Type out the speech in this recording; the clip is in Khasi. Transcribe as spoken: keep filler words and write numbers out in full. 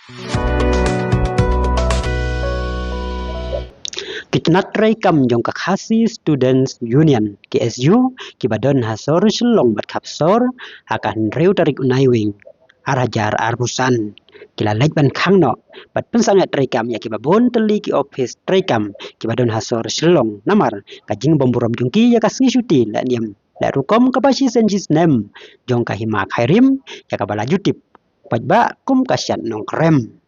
Ki tnat treikam jong ka Khasi Students Union, K S U, kiba don ha sor Shillong bad khap sor, ha ka hynriew tarik u Naiwieng, ar hajar arphew san, ki la leit ban khang noh bad pynsangeh treikam ïa kiba bun tylli ki ophis treikam kiba don ha sor Shillong, namar ka jingbymburom jong ki ïa ka sngi shuti leh niam leh rukom kaba shisien shisnem jong ka hima Khyrim, ïa kaba la ju tip paidbah kum ka Shad Nongkrem.